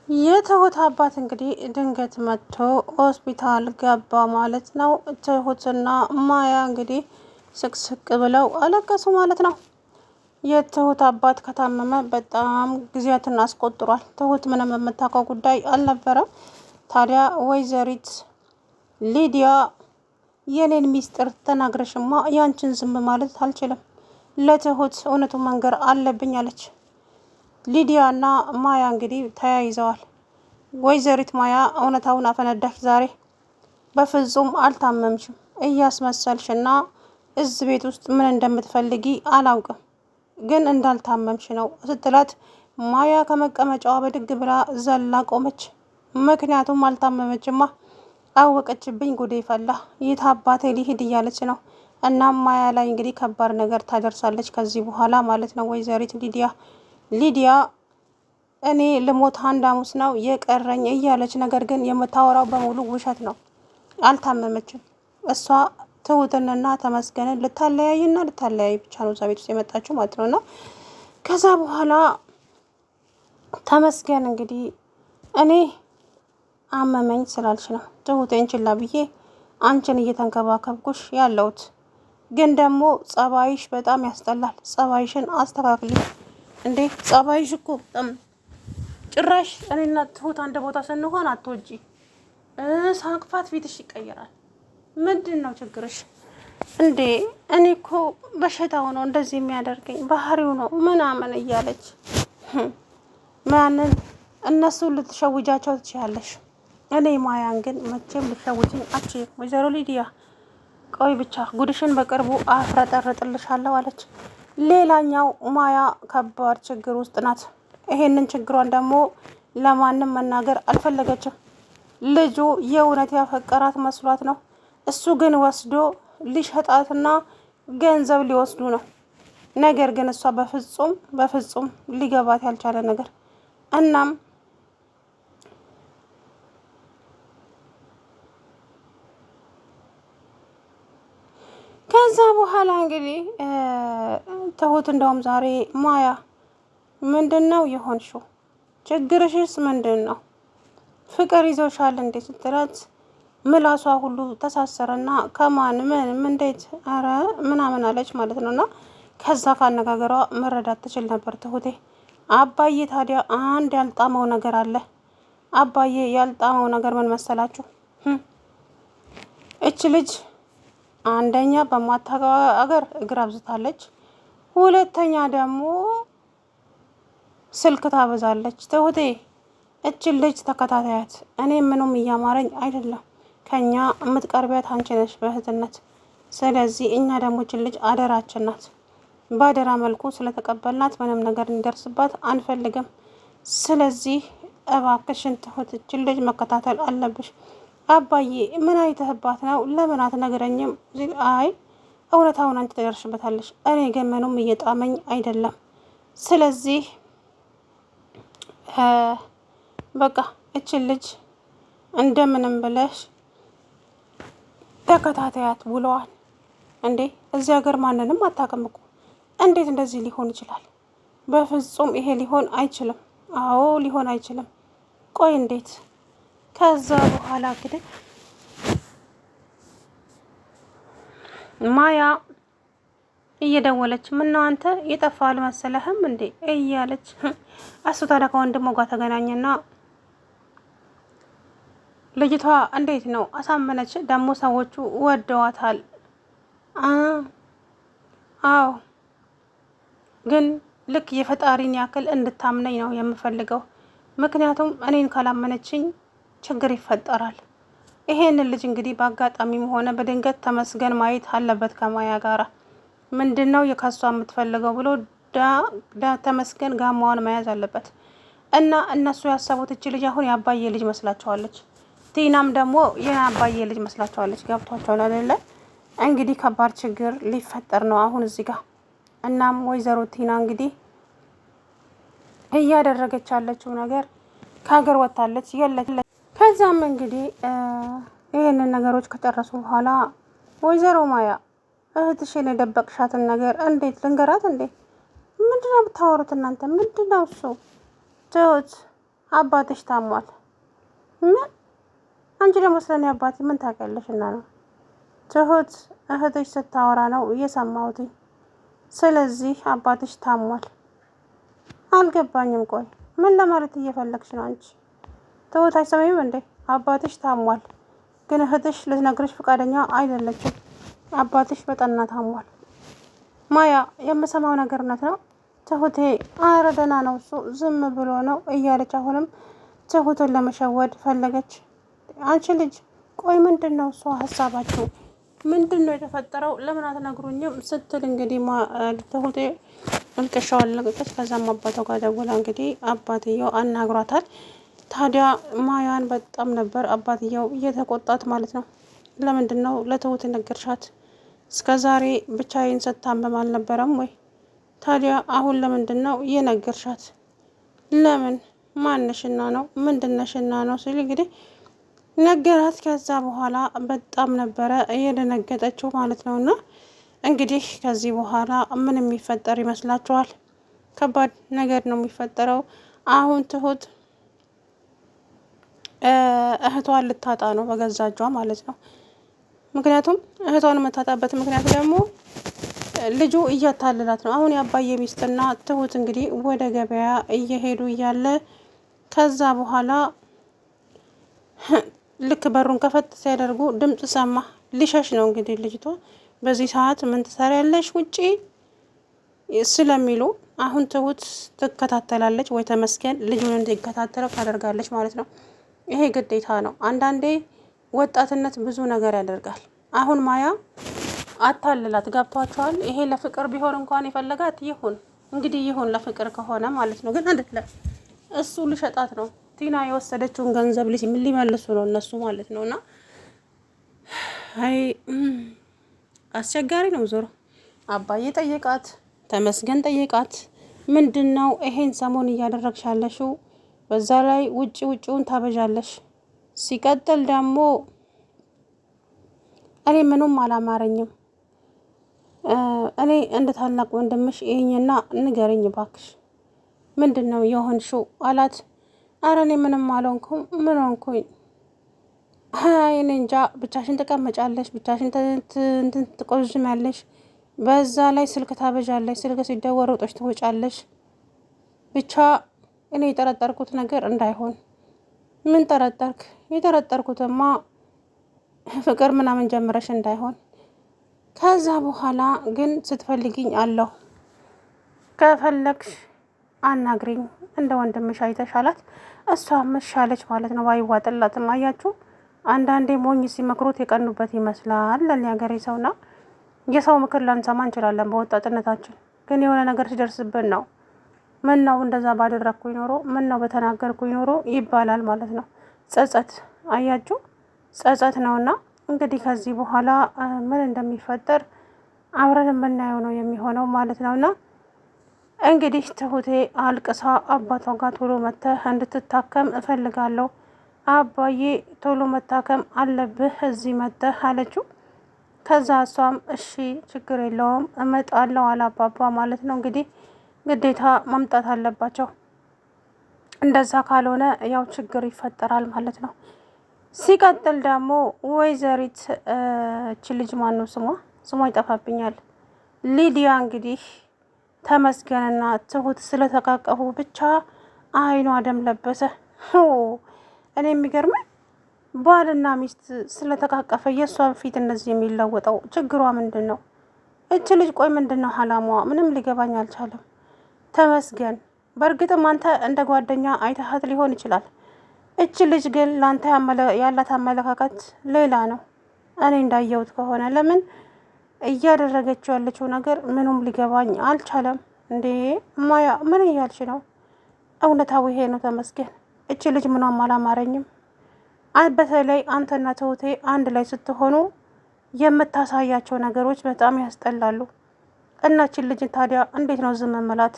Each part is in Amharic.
የትሁት አባት እንግዲህ ድንገት መጥቶ ሆስፒታል ገባ ማለት ነው። ትሁትና ማያ እንግዲህ ስቅስቅ ብለው አለቀሱ ማለት ነው። የትሁት አባት ከታመመ በጣም ጊዜያትን አስቆጥሯል። ትሁት ምንም የምታውቀው ጉዳይ አልነበረም። ታዲያ ወይዘሪት ሊዲያ የኔን ሚስጥር ተናግረሽማ ያንቺን ዝም ማለት አልችልም፣ ለትሁት እውነቱ መንገር አለብኝ አለች። ሊዲያና ማያ እንግዲህ ተያይዘዋል። ወይዘሪት ማያ እውነታውን አፈነዳሽ። ዛሬ በፍጹም አልታመምሽም፣ እያስመሰልሽና እዚህ ቤት ውስጥ ምን እንደምትፈልጊ አላውቅም፣ ግን እንዳልታመምሽ ነው ስትላት ማያ ከመቀመጫዋ በድግ ብላ ዘላ ቆመች። ምክንያቱም አልታመመችማ፣ አወቀችብኝ፣ ጉዴ ፈላ፣ የት አባቴ ሊሄድ እያለች ነው። እናም ማያ ላይ እንግዲህ ከባድ ነገር ታደርሳለች ከዚህ በኋላ ማለት ነው ወይዘሪት ሊዲያ ሊዲያ እኔ ልሞት አንድ ሐሙስ ነው የቀረኝ እያለች ነገር ግን የምታወራው በሙሉ ውሸት ነው። አልታመመችም። እሷ ትሁትንና ተመስገንን ልታለያይና ልታለያይ ብቻ ነው እዛ ቤት ውስጥ የመጣችው ማለት ነው። እና ከዛ በኋላ ተመስገን እንግዲህ እኔ አመመኝ ስላልሽ ነው ትሁቴን ችላ ብዬ አንቺን እየተንከባከብኩሽ ያለሁት፣ ግን ደግሞ ጸባይሽ በጣም ያስጠላል። ጸባይሽን አስተካክሊ። እንዴ ጸባይሽ እኮ በጣም ጭራሽ እኔና ትሁት አንድ ቦታ ስንሆን አትወጂ። ሳቅፋት ፊትሽ ይቀየራል። ምንድን ነው ችግርሽ? እንዴ እኔ እኮ በሽታው ነው እንደዚህ የሚያደርገኝ ባህሪው ነው ምናምን እያለች ማንን እነሱ ልትሸውጃቸው ትችያለሽ። እኔ ማያን ግን መቼም ልትሸውጅኝ አትችይም። ወይዘሮ ሊዲያ ቆይ ብቻ ጉድሽን በቅርቡ አፍረጠርጥልሻለሁ አለች። ሌላኛው ማያ ከባድ ችግር ውስጥ ናት። ይሄንን ችግሯን ደግሞ ለማንም መናገር አልፈለገችም። ልጁ የእውነት ያፈቀራት መስሏት ነው። እሱ ግን ወስዶ ሊሸጣትና ገንዘብ ሊወስዱ ነው። ነገር ግን እሷ በፍጹም በፍጹም ሊገባት ያልቻለ ነገር እናም ከዛ በኋላ እንግዲህ ትሁት እንደውም ዛሬ ማያ ምንድን ነው የሆንሽው? ችግርሽስ ምንድን ነው? ፍቅር ይዞሻል እንዴ ስትላት ምላሷ ሁሉ ተሳሰረና ከማን ምን እንዴት ኧረ ምናምን አለች ማለት ነው። እና ከዛ ካነጋገሯ መረዳት ትችል ነበር ትሁቴ። አባዬ ታዲያ አንድ ያልጣመው ነገር አለ። አባዬ ያልጣመው ነገር ምን መሰላችሁ? እች ልጅ አንደኛ በማታውቀው አገር እግር አብዝታለች፣ ሁለተኛ ደግሞ ስልክ ታበዛለች። ትሁቴ እችን ልጅ ተከታታያት። እኔ ምኑም እያማረኝ አይደለም። ከኛ የምትቀርቢያት አንቺ ነሽ በእህትነት። ስለዚህ እኛ ደግሞ እችን ልጅ አደራችን ናት። በአደራ መልኩ ስለተቀበልናት ምንም ነገር እንዲደርስባት አንፈልግም። ስለዚህ እባክሽን ትሁት እችን ልጅ መከታተል አለብሽ። አባዬ ምን አይተህባት ነው? ለምን አትነግረኝም? አይ እውነታውን አንቺ ትደርሽበታለሽ። እኔ ግን ምኑም እየጣመኝ አይደለም። ስለዚህ በቃ እችን ልጅ እንደምንም ብለሽ ተከታታያት ውለዋል። እንዴ እዚህ ሀገር ማንንም አታውቅም እኮ እንዴት እንደዚህ ሊሆን ይችላል? በፍጹም ይሄ ሊሆን አይችልም። አዎ ሊሆን አይችልም። ቆይ እንዴት? ከዛ በኋላ እንግዲህ ማያ እየደወለች ምነው አንተ የጠፋ አልመሰለህም እንዴ እያለች እሱ ታዲያ ከወንድሙ ጋር ተገናኘና ልጅቷ እንዴት ነው አሳመነች። ደግሞ ሰዎቹ ወደዋታል። አዎ ግን ልክ የፈጣሪን ያክል እንድታምነኝ ነው የምፈልገው። ምክንያቱም እኔን ካላመነችኝ ችግር ይፈጠራል። ይሄንን ልጅ እንግዲህ በአጋጣሚም ሆነ በድንገት ተመስገን ማየት አለበት ከማያ ጋራ ምንድን ነው የከሷ የምትፈልገው ብሎ ተመስገን ጋማዋን መያዝ አለበት። እና እነሱ ያሰቡት እች ልጅ አሁን የአባዬ ልጅ መስላቸዋለች። ቲናም ደግሞ የአባዬ ልጅ መስላቸዋለች። ገብቷቸዋል አይደለ? እንግዲህ ከባድ ችግር ሊፈጠር ነው አሁን እዚህ ጋር። እናም ወይዘሮ ቲና እንግዲህ እያደረገች ያለችው ነገር ከሀገር ወጥታለች የለች። ከዛም እንግዲህ ይህንን ነገሮች ከጨረሱ በኋላ ወይዘሮ ማያ እህትሽን የደበቅሻትን ነገር እንዴት ልንገራት እንዴ? ምንድነው የምታወሩት እናንተ? ምንድነው እሱ? ትሁት አባትሽ ታሟል። ምን? አንቺ ደግሞ ስለኔ አባቴ ምን ታውቂያለሽ? እና ነው ትሁት እህትሽ ስታወራ ነው እየሰማሁትኝ። ስለዚህ አባትሽ ታሟል። አልገባኝም። ቆይ ምን ለማለት እየፈለግሽ ነው አንቺ? ትሁት አይሰማኝም እንዴ? አባትሽ ታሟል፣ ግን እህትሽ ልትነግርሽ ፈቃደኛ አይደለችም። አባትሽ በጠና ታሟል። ማያ የምሰማው ነገር እውነት ነው? ትሁቴ አረ ደህና ነው እሱ ዝም ብሎ ነው እያለች አሁንም ትሁትን ለመሸወድ ፈለገች። አንቺ ልጅ ቆይ ምንድን ነው እሷ ሀሳባቸው ምንድን ነው የተፈጠረው? ለምን አትነግሩኝም? ስትል እንግዲህ ትሁቴ እልቅሻዋን ለቀቀች። ከዛም አባቷ ጋር ደውላ እንግዲህ አባትየው አናግሯታል። ታዲያ ማያን በጣም ነበር አባትየው እየተቆጣት ማለት ነው። ለምንድን ነው ለትሁት ነገርሻት? እስከ ዛሬ ብቻዬን ስታመም አልነበረም ወይ? ታዲያ አሁን ለምንድን ነው የነገርሻት? ለምን ማነሽና ነው ምንድነሽና ነው ሲል እንግዲህ ነገራት። ከዛ በኋላ በጣም ነበረ እየደነገጠችው ማለት ነው። እና እንግዲህ ከዚህ በኋላ ምን የሚፈጠር ይመስላችኋል? ከባድ ነገር ነው የሚፈጠረው። አሁን ትሁት እህቷን ልታጣ ነው በገዛ እጇ ማለት ነው። ምክንያቱም እህቷን የምታጣበት ምክንያት ደግሞ ልጁ እያታለላት ነው። አሁን የአባዬ ሚስትና ትሁት እንግዲህ ወደ ገበያ እየሄዱ እያለ ከዛ በኋላ ልክ በሩን ከፈት ሲያደርጉ ድምፅ ሰማ። ሊሸሽ ነው እንግዲህ ልጅቷ በዚህ ሰዓት ምን ትሰሪያለሽ ውጪ ስለሚሉ አሁን ትሁት ትከታተላለች ወይ ተመስገን ልጁን እንዲከታተለው ታደርጋለች ማለት ነው። ይሄ ግዴታ ነው። አንዳንዴ ወጣትነት ብዙ ነገር ያደርጋል። አሁን ማያ አታልላት ገብቷቸዋል። ይሄ ለፍቅር ቢሆን እንኳን የፈለጋት ይሁን እንግዲህ ይሁን ለፍቅር ከሆነ ማለት ነው። ግን አይደለም እሱ ልሸጣት ነው። ቲና የወሰደችውን ገንዘብ ሊመልሱ ነው እነሱ ማለት ነው። እና አይ አስቸጋሪ ነው። ዞሮ አባዬ ጠየቃት፣ ተመስገን ጠየቃት። ምንድን ነው ይሄን ሰሞን እያደረግሽ ያለሽው? በዛ ላይ ውጪ ውጪውን ታበዣለሽ። ሲቀጥል ደግሞ እኔ ምኑም አላማረኝም። እኔ እንደ ታላቅ ወንድምሽ ይህኝና ንገርኝ ባክሽ፣ ምንድን ነው የሆንሽው አላት። አረ እኔ ምንም አልሆንኩም። ምን ሆንኩኝ? አይ እኔ እንጃ። ብቻሽን ትቀመጫለሽ፣ ብቻሽን እንትን ትቆዝሚያለሽ፣ በዛ ላይ ስልክ ታበዣለሽ፣ ስልክ ሲደወል ሮጠሽ ትወጫለሽ። ብቻ እኔ የጠረጠርኩት ነገር እንዳይሆን። ምን ጠረጠርክ? የጠረጠርኩትማ ፍቅር ምናምን ጀምረሽ እንዳይሆን። ከዛ በኋላ ግን ስትፈልጊኝ አለሁ፣ ከፈለግሽ አናግሪኝ እንደ ወንድምሽ አይተሻላት። እሷም እሺ አለች ማለት ነው። ባይዋጥላትም አያችሁ፣ አንዳንዴ ሞኝ ሲመክሩት የቀኑበት ይመስላል። ለኔ ሀገሬ ሰውና የሰው ምክር ላንሰማ እንችላለን በወጣትነታችን፣ ግን የሆነ ነገር ሲደርስብን ነው ምን ነው እንደዛ ባደረግኩኝ ኖሮ፣ ምን ነው በተናገርኩኝ ኖሮ ይባላል ማለት ነው። ጸጸት አያችሁ፣ ጸጸት ነውና እንግዲህ ከዚህ በኋላ ምን እንደሚፈጠር አብረን የምናየው ነው የሚሆነው ማለት ነውና እንግዲህ ትሁቴ አልቅሳ አባቷ ጋር ቶሎ መተህ እንድትታከም እፈልጋለሁ፣ አባዬ ቶሎ መታከም አለብህ እዚህ መተህ አለችው። ከዛ እሷም እሺ ችግር የለውም እመጣለሁ አለ አባባ ማለት ነው። እንግዲህ ግዴታ መምጣት አለባቸው። እንደዛ ካልሆነ ያው ችግር ይፈጠራል ማለት ነው። ሲቀጥል ደግሞ ወይዘሪት እች ልጅ ማነው ስሟ? ስሟ ይጠፋብኛል። ሊዲያ እንግዲህ ተመስገንና ትሁት ስለተቃቀፉ ብቻ አይኗ ደም ለበሰ። እኔ የሚገርመኝ ባልና ሚስት ስለተቃቀፈ የእሷን ፊት እንደዚህ የሚለወጠው ችግሯ ምንድን ነው? እች ልጅ ቆይ ምንድን ነው አላማዋ? ምንም ሊገባኝ አልቻለም። ተመስገን በእርግጥም አንተ እንደ ጓደኛ አይተሃት ሊሆን ይችላል። እች ልጅ ግን ለአንተ ያላት አመለካከት ሌላ ነው። እኔ እንዳየሁት ከሆነ ለምን እያደረገችው ያለችው ነገር ምኑም ሊገባኝ አልቻለም። እንዴ ማያ ምን እያልሽ ነው? እውነታው ይሄ ነው ተመስገን። እቺ ልጅ ምኗም አላማረኝም። በተለይ አንተና ትሁቴ አንድ ላይ ስትሆኑ የምታሳያቸው ነገሮች በጣም ያስጠላሉ። እናችን ልጅ ታዲያ እንዴት ነው ዝም ምላት?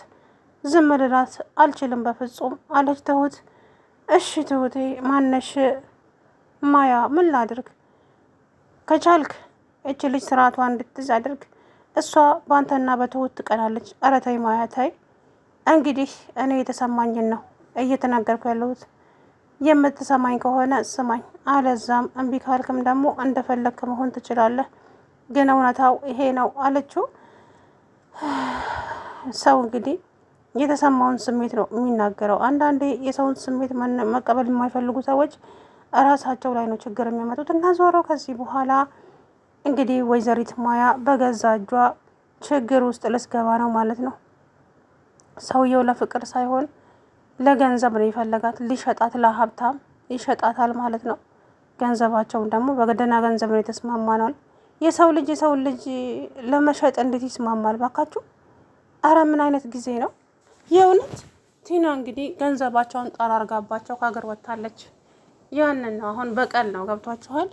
ዝም ልላት አልችልም በፍጹም አለች ትሁት። እሺ ትሁቴ ማነሽ ማያ ምን ላድርግ? ከቻልክ እች ልጅ ስርዓቷን እንድትይዝ አድርግ። እሷ በአንተና በትሁት ትቀናለች። ኧረ ተይ ማያ ተይ። እንግዲህ እኔ የተሰማኝን ነው እየተናገርኩ ያለሁት። የምትሰማኝ ከሆነ ስማኝ፣ አለዛም እምቢ ካልክም ደግሞ እንደፈለግክ መሆን ትችላለህ። ግን እውነታው ይሄ ነው አለችው። ሰው እንግዲህ የተሰማውን ስሜት ነው የሚናገረው። አንዳንዴ የሰውን ስሜት መቀበል የማይፈልጉ ሰዎች እራሳቸው ላይ ነው ችግር የሚያመጡት። እና ዞሮ ከዚህ በኋላ እንግዲህ ወይዘሪት ማያ በገዛ እጇ ችግር ውስጥ ልስገባ ነው ማለት ነው። ሰውየው ለፍቅር ሳይሆን ለገንዘብ ነው የፈለጋት። ሊሸጣት ለሀብታም ይሸጣታል ማለት ነው። ገንዘባቸውን ደግሞ በገደና ገንዘብ ነው የተስማማ ነዋል። የሰው ልጅ የሰው ልጅ ለመሸጥ እንዴት ይስማማል ባካችሁ? አረ ምን አይነት ጊዜ ነው የእውነት። ቲና እንግዲህ ገንዘባቸውን ጠራርጋባቸው ከሀገር ወጥታለች። ያንን ነው አሁን በቀል ነው ገብቷችኋል።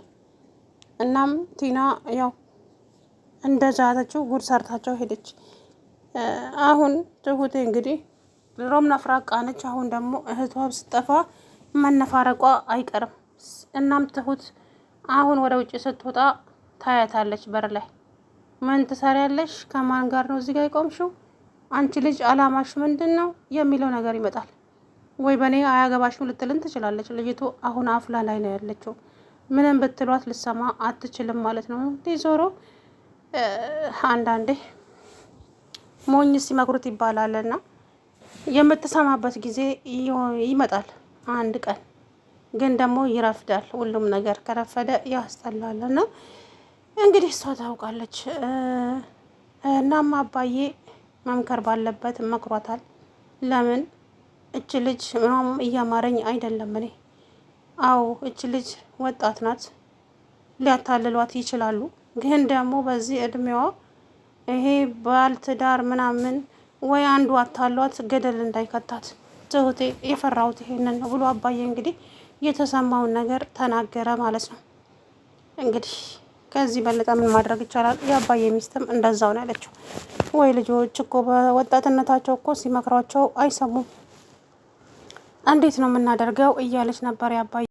እናም ቲና ያው እንደዛተችው ጉድ ሰርታቸው ሄደች። አሁን ትሁቴ እንግዲህ ድሮም ነፍራቃ ነች። አሁን ደግሞ እህቷ ስጠፋ መነፋረቋ አይቀርም። እናም ትሁት አሁን ወደ ውጭ ስትወጣ ታያታለች በር ላይ። ምን ትሰሪያለሽ? ከማን ጋር ነው እዚህ ጋር የቆምሽው? አንቺ ልጅ አላማሽ ምንድን ነው የሚለው ነገር ይመጣል። ወይ በእኔ አያገባሽም ልትልን ትችላለች። ልጅቱ አሁን አፍላ ላይ ነው ያለችው። ምንም ብትሏት ልሰማ አትችልም ማለት ነው። እንዲህ ዞሮ አንዳንዴ ሞኝ ሲመክሩት ይባላልና የምትሰማበት ጊዜ ይመጣል አንድ ቀን ግን ደግሞ ይረፍዳል። ሁሉም ነገር ከረፈደ ያስጠላል። እና እንግዲህ እሷ ታውቃለች። እናም አባዬ መምከር ባለበት መክሯታል። ለምን እች ልጅ ምንም እያማረኝ አይደለም እኔ። አዎ እች ልጅ ወጣት ናት፣ ሊያታልሏት ይችላሉ። ግን ደግሞ በዚህ እድሜዋ ይሄ ባልትዳር ምናምን ወይ አንዱ አታሏት ገደል እንዳይከታት ትሁቴ የፈራሁት ይሄንን ነው ብሎ አባዬ እንግዲህ የተሰማውን ነገር ተናገረ ማለት ነው። እንግዲህ ከዚህ በለጠ ምን ማድረግ ይቻላል? የአባዬ ሚስትም እንደዛው ነው ያለችው። ወይ ልጆች እኮ በወጣትነታቸው እኮ ሲመክሯቸው አይሰሙም። እንዴት ነው የምናደርገው እያለች ነበር የአባዬ